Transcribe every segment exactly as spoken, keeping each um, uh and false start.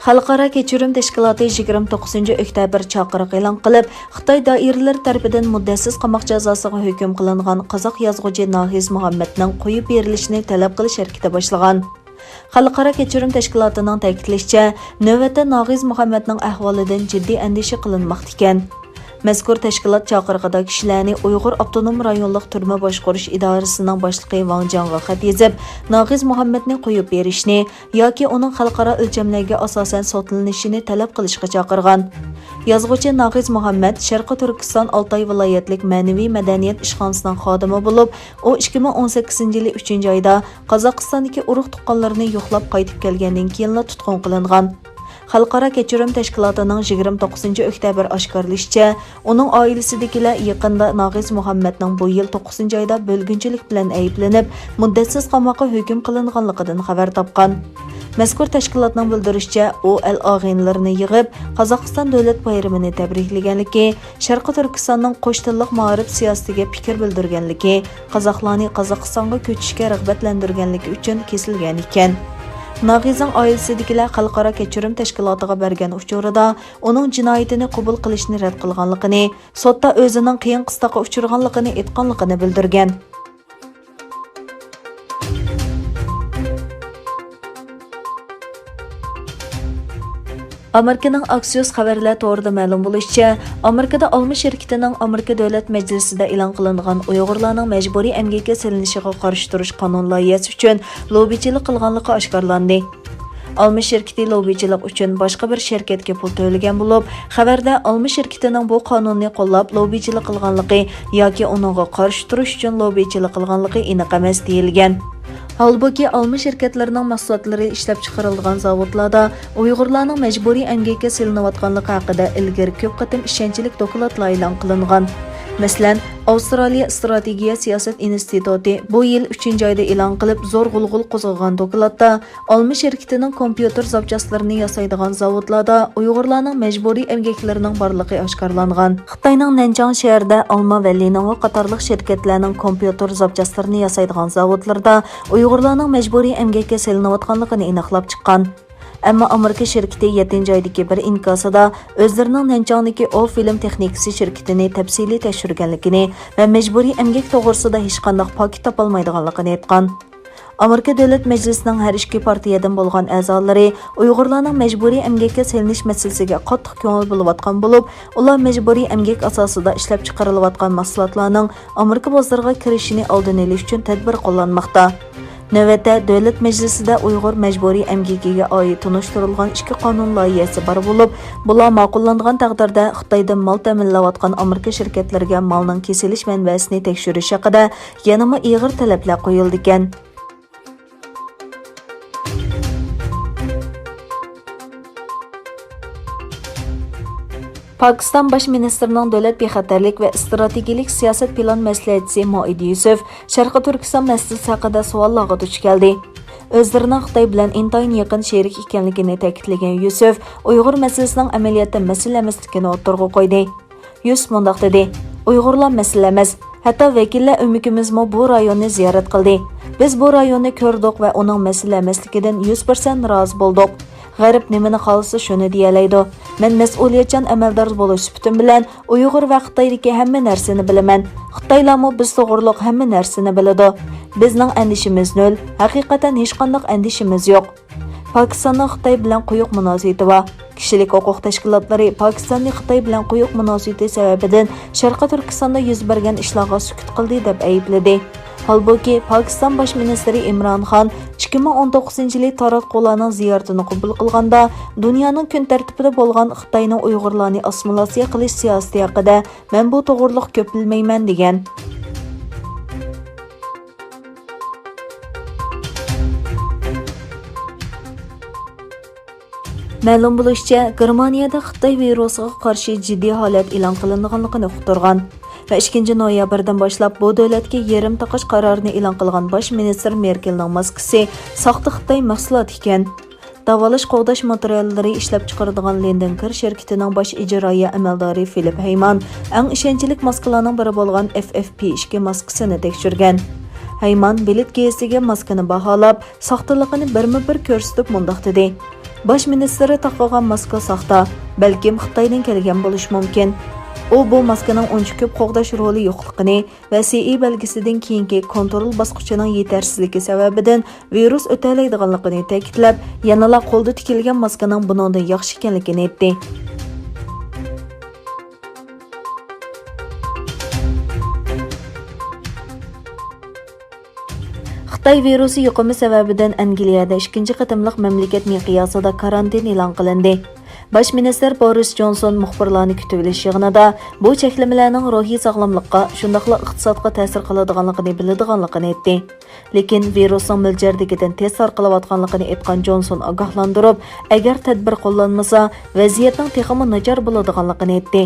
خەلقئارا كەچۈرۈم تەشكىلاتى يىگىرمە توققۇزىنچى ئۆكتەبىر چاقىرىق ئېلان قىلىپ، خىتاي دائىرىلىرى تەرىپىدىن مۇددەتسىز قاماق جازاسىغا ھۆكۈم قىلىنغان قازاق يازغۇچى ناھىز مۇھەممەدنىڭ قويۇپ بېرىلىشىنى تەلەپ قىلىش ھەرىكىتى باشلىغان. خەلقئارا كەچۈرۈم تەشكىلاتىنىڭ تەكىتلىشىچە، نۆۋەتتە ناھىز مۇھەممەدنىڭ ئەھۋالىدىن جىددىي ئەندىشە قىلىنماقتا ئىكەن. مەزكۇر تەشكىلات چاقىرىقىدا كىشىلەرنى ئۇيغۇر ئاپتونوم رايونلۇق تۈرمە باشقۇرۇش ئىدارىسىنىڭ باشلىقى ۋاڭ جياڭغا خەت يېزىپ، ناھىز مۇھەممەدنى قويۇپ بېرىشنى ياكى ئۇنىڭ خەلقئارا ئۆلچەملەرگە ئاساسەن سوتلىنىشىنى تەلەپ قىلىشقا چاقىرغان. يازغۇچى ناھىز مۇھەممەد شەرقىي تۈركىستان ئالتاي ۋىلايەتلىك مەنىۋى مەدەنىيەت ئىشخانىسىنىڭ خادىمى بولۇپ، ئۇ ئىككى مىڭ ئون سەككىزىنچى يىلى ئۈچىنچى ئايدا قازاقىستاندىكى ئۇرۇق تۇغقانلىرىنى يوقلاپ قايتىپ كەلگەندىن كېيىنلا تۇتقۇن قىلىنغان. خەلقئارا كەچۈرۈم تەشكىلاتىنىڭ يىگىرمە توققۇزىنچى ئۆكتەبىر ئاشكارىلىشىچە، ئۇنىڭ ئائىلىسىدىكىلەر يېقىندا ناغىز مۇھەممەدنىڭ بۇ يىل توققۇزىنچى ئايدا بۆلگۈنچىلىك بىلەن ئەيىبلىنىپ، مۇددەتسىز قاماققا ھۆكۈم قىلىنغانلىقىدىن خەۋەر تاپقان. مەزكۇر تەشكىلاتنىڭ بىلدۈرۈشىچە، ئۇ ئەل-ئاغىنىلىرىنى يىغىپ، قازاقىستان دۆلەت بايرىمىنى تەبرىكلىگەنلىكى، شەرقىي تۈركىستاننىڭ قوش تىللىق مائارىپ سىياسىتىگە پىكىر بىلدۈرگەنلىكى، قازاقلارنى قازاقىستانغا كۆچۈشكە رىغبەتلەندۈرگەنلىكى ئۈچۈن كېسىلگەن ئىكەن. ناغىزنىڭ ئائىلىسىدىكىلەر خەلقئارا كەچۈرۈم تەشكىلاتىغا بەرگەن ئۇچۇرىدا ئۇنىڭ جىنايىتىنى قوبۇل قىلىشنى رەت قىلغانلىقىنى، سوتتا ئۆزىنىڭ قىيىن قىستاققا ئۇچرىغانلىقىنى ئېيتقانلىقىنى بىلدۈرگەن. ئامېرىكىنىڭ ئاكسىيوس خەۋەرلەر تورىدا مەلۇم بولۇشىچە، ئامېرىكىدا ئالما شىركىتىنىڭ ئامېرىكا دۆلەت مەجلىسىدە ئېلان قىلىنغان ئۇيغۇرلارنىڭ مەجبۇرىي ئەمگەككە سېلىنىشىغا قارشى تۇرۇش قانۇن لايىھەسى ئۈچۈن لوببىچىلىق قىلغانلىقى ئاشكارىلاندى. ئالما شىركىتى لوببىچىلىق ئۈچۈن باشقا بىر شىركەتكە پۇل تۆلىگەن بولۇپ، خەۋەردە ئالما شىركىتىنىڭ بۇ قانۇننى قوللاپ لوببىچىلىق قىلغانلىقى ياكى ئۇنىڭغا قارشى تۇرۇش ئۈچۈن لوببىچىلىق قىلغانلىقى ئېنىق ئەمەس دېيىلگەن. ھالبۇكى، ئالما شىركەتلىرىنىڭ مەھسۇلاتلىرى ئىشلەپچىقىرىلىدىغان زاۋۇتلاردا ئۇيغۇرلارنىڭ مەجبۇرىي ئەمگەككە سېلىنىۋاتقانلىقى ھەققىدە ئىلگىرى كۆپ قېتىم ئىشەنچلىك دوكلاتلار ئېلان قىلىنغان. مەسىلەن، ئاۋسترالىيە ئىستراتېگىيە سىياسەت ئىنستىتۇتى بۇ يىل ئۈچىنچى ئايدا ئېلان قىلىپ، زور غۇلغۇلا قوزغىغان دوكلاتتا، ئالما شىركىتىنىڭ كومپيۇتېر زاپچاسلىرىنى ياسايدىغان زاۋۇتلاردا ئۇيغۇرلارنىڭ مەجبۇرىي ئەمگەكلىرىنىڭ بارلىقى ئاشكارىلانغان. خىتاينىڭ نەنچاڭ شەھىرىدە ئالما ۋە لېنوۋو قاتارلىق شىركەتلەرنىڭ كومپيۇتېر زاپچاسلىرىنى ياسايدىغان زاۋۇتلىرىدا ئۇيغۇرلارنىڭ مەجبۇرىي ئەمگەككە سېلىنىۋاتقانلىقىنى ئېنىقلاپ چىققان. ئەمما ئامېرىكا شىركىتى يەتتىنچى ئايدىكى بىر ئىنكاسىدا ئۆزلىرىنىڭ نەنچاڭدىكى ئو فىلىم تېخنىكىسى شىركىتىنى تەپسىلىي تەكشۈرگەنلىكىنى ۋە مەجبۇرىي ئەمگەك توغرىسىدا ھېچقانداق پاكىت تاپالمايدىغانلىقىنى ئېيتقان. ئامېرىكا دۆلەت مەجلىسىنىڭ ھەر ئىككى پارتىيەدىن بولغان ئەزالىرى ئۇيغۇرلارنىڭ مەجبۇرىي ئەمگەككە سېلىنىش مەسىلىسىگە قاتتىق كۆڭۈل بۆلۈۋاتقان بولۇپ، ئۇلار مەجبۇرىي ئەمگەك ئاساسىدا ئىشلەپچىقىرىلىۋاتقان مەھسۇلاتلارنىڭ ئامېرىكا بازىرىغا كىرىشىنى ئالدىنى ئېلىش ئۈچۈن تەدبىر قوللانماقتا. نۆۋەتتە، دۆلەت مەجلىسىدە ئۇيغۇر مەجبۇرىي ئەمگىكىگە ئائىت تونۇشتۇرۇلغان ئىككى قانۇن لايىھەسى بار بولۇپ، بۇلار ماقۇللانغان تەقدىردە، خىتايدىن مال تەمىنلەۋاتقان ئامېرىكا شىركەتلىرىگە مالنىڭ كېسىلىش مەنبەسىنى تەكشۈرۈش ھەققىدە يەنىمۇ ئېغىر تەلەپلەر قويۇلىدىكەن. پاكىستان باش مىنىستىرىنىڭ دۆلەت بىخەتەرلىك ۋە ئىستراتېگىيەلىك سىياسەت پىلان مەسلىھەتچىسى مائىد يۈسۈف شەرقىي تۈركىستان مەسىلىسى ھەققىدە سوئاللارغا دۇچ كەلدى. ئۆزلىرىنىڭ خىتاي بىلەن ئىنتايىن يېقىن شېرىك ئىكەنلىكىنى تەكىتلىگەن يۈسۈف ئۇيغۇر مەسىلىسىنىڭ ئەمەلىيەتتە مەسىلە ئەمەسلىكىنى ئوتتۇرىغا قويدى. يۈسۈپ مۇنداق دېدى، ئۇيغۇرلار مەسىلە ئەمەس، ھەتتا ۋەكىللەر ئۆمىكىمىزمۇ بۇ رايوننى زىيارەت قىلدى. بىز بۇ رايوننى كۆردۇق ۋە ئۇنىڭ مەسىلە ئەمەسلىكىدىن يۈز پىرسەنت رازى بولدۇق. غەرب نېمىنى خالىسا شۇنى دېيەلەيدۇ. مەن مەسئۇلىيەتچان ئەمەلدار بولۇش سۈپىتىم بىلەن ئۇيغۇر ۋە خىتايدىكى ھەممە نەرسىنى بىلىمەن. خىتايلارمۇ بىز توغرۇلۇق ھەممە نەرسىنى بىلىدۇ. بىزنىڭ ئەندىشىمىز نۆل، ھەقىقەتەن ھېچقانداق ئەندىشىمىز يوق. پاكىستاننىڭ خىتاي بىلەن قويۇق مۇناسىۋىتى بار. كىشىلىك ھوقۇق تەشكىلاتلىرى پاكىستاننى خىتاي بىلەن قويۇق مۇناسىۋىتى سەۋەبىدىن شەرقىي تۈركىستاندا يۈز بەرگەن ئىشلارغا سۈكۈت قىلدى دەپ ئەيىبلىدى. ھالبۇكى، پاكىستان باش مىنىستىرى ئىمران خان ئىككى مىڭ ئون توققۇزىنچى يىلى تاراتقۇلارنىڭ زىيارىتىنى قوبۇل قىلغاندا، دۇنيانىڭ كۈن تەرتىپىدە بولغان خىتاينىڭ ئۇيغۇرلارنى ئاسسىمىلياتسىيە قىلىش سىياسىتى ھەققىدە مەن بۇ توغرۇلۇق كۆپ بىلمەيمەن، دېگەن. مەلۇم بولۇشىچە، گېرمانىيەدە خىتاي ۋىرۇسىغا قارشى جىددىي ھالەت ئېلان قىلىنغانلىقىنى ئۇقتۇرغان ۋە ئىككىنچى نويابىردىن باشلاپ بۇ دۆلەتكە يېرىم تاقاش قارارىنى ئېلان قىلغان باش مىنىستىر مېركېلنىڭ ماسكىسى ساختا خىتاي مەھسۇلاتى ئىكەن. داۋالاش قوغداش ماتېرىياللىرى ئىشلەپچىقىرىدىغان لىندېنكېر شىركىتىنىڭ باش ئىجرائىيە ئەمەلدارى فىلىپ ھەيمان ئەڭ ئىشەنچلىك ماسكىلارنىڭ بىرى بولغان ئېف ئېف پى ئىككى ماسكىسىنى تەكشۈرگەن. ھەيمان بېلىت گېزىتىگە ماسكىنى باھالاپ، ساختىلىقىنى بىرمۇ بىر كۆرسىتىپ مۇنداق دېدى، باش مىنىستىر تاقىغان ماسكا ساختا، بەلكىم خىتايدىن كەلگەن بولۇشى مۇمكىن. ئۇ بۇ ماسكىنىڭ ئۇنچە كۆپ قوغداش رولى يوقلۇقىنى ۋە سىئى بەلگىسىدىن كېيىنكى كونترول باسقۇچىنىڭ يېتەرسىزلىكى سەۋەبىدىن ۋىرۇس ئۆتەلەيدىغانلىقىنى تەكىتلەپ، يەنىلا قولدا تىكىلگەن ماسكىنىڭ بۇنىڭدىن ياخشى ئىكەنلىكىنى ئېيتتى. خىتاي ۋىرۇسى يۇقۇمى سەۋەبىدىن ئەنگلىيەدە ئىككىنچى قېتىملىق مەملىكەت مىقياسىدا كارانتىن ئېلان قىلىندى. باش مىنىستىر بورىس جونسون مۇخبىرلارنى كۈتۈۋېلىش يىغىنىدا بۇ چەكلىمىلەرنىڭ روھىي ساغلاملىققا، شۇنداقلا ئىقتىسادقا تەسىر قىلىدىغانلىقىنى بىلىدىغانلىقىنى ئېيتتى. لېكىن ۋىرۇسنىڭ مۆلچەردىكىدىن تېز تارقىلىۋاتقانلىقىنى ئېيتقان جونسون ئاگاھلاندۇرۇپ، ئەگەر تەدبىر قوللانمىسا، ۋەزىيەتنىڭ تېخىمۇ ناچار بولىدىغانلىقىنى ئېيتتى.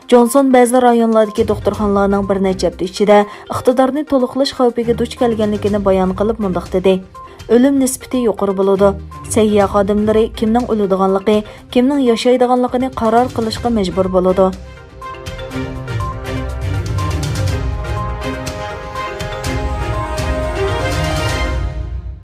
جونسون بەزى رايونلاردىكى دوختۇرخانىلارنىڭ بىر نەچچە ھەپتە ئىچىدە ئىقتىدارنى تولۇقلاش خەۋپىگە دۇچ كەلگەنلىكىنى بايان قىلىپ مۇنداق دېدى: «ئۆلۈم نىسبىتى يۇقىرى بولىدۇ. سەھىيە خادىملىرى كىمنىڭ ئۆلىدىغانلىقى، كىمنىڭ ياشايدىغانلىقىنى قارار قىلىشقا مەجبۇر بولىدۇ.»